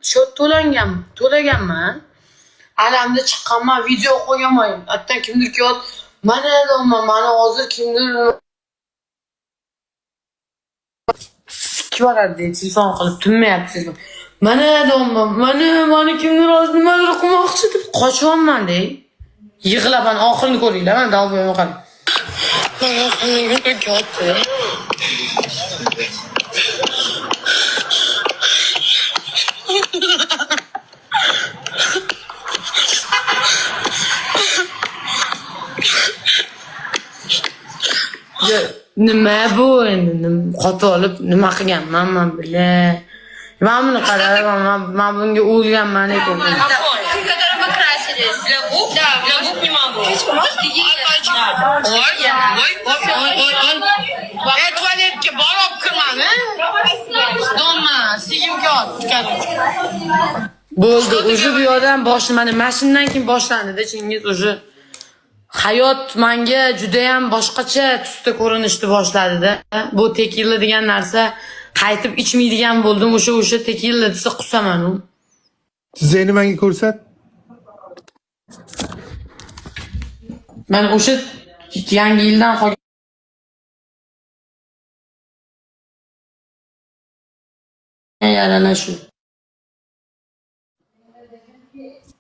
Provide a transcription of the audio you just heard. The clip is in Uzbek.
Счет to'langan, to'laganman. Alamda chiqqanman, video qo'yganman. Hatto kimdir kelyapti. Mana deyapman, mani hozir kimdir sikib yuboradi, telefon qilib tinmayapti telefon. Mana deyapman, mana mani kimdir hozir nimadir qilmoqchi deb qochyapman de. Yig'lab, mana oxirini ko'ringlar, mana dalboyimni qarang. Mana oxirini kelyapti. Ya, nima bu endi? Qotib olib nima qilganman man бля. Man buni qarab, man bunga o'lganman lekin. Который вы красились. Для губ? Да. Для губ не могу. Oy, oy, oy, oy, oy, oy. E, tualetga borib kirmani. Donma, sigim kelyapti, короче. Bo'ldi, уже bu yoqdan bosh mana shundan keyin boshlandida Chingiz, уже hayot manga judayam boshqacha tusda ko'rinishni boshladida. Bu tekila degan narsa qaytib ichmaydigan bo'ldim. O'sha tekila desa qusaman u. Tizzangni menga ko'rsat. Mana o'sha yangi yildan qolgan yaralar shu.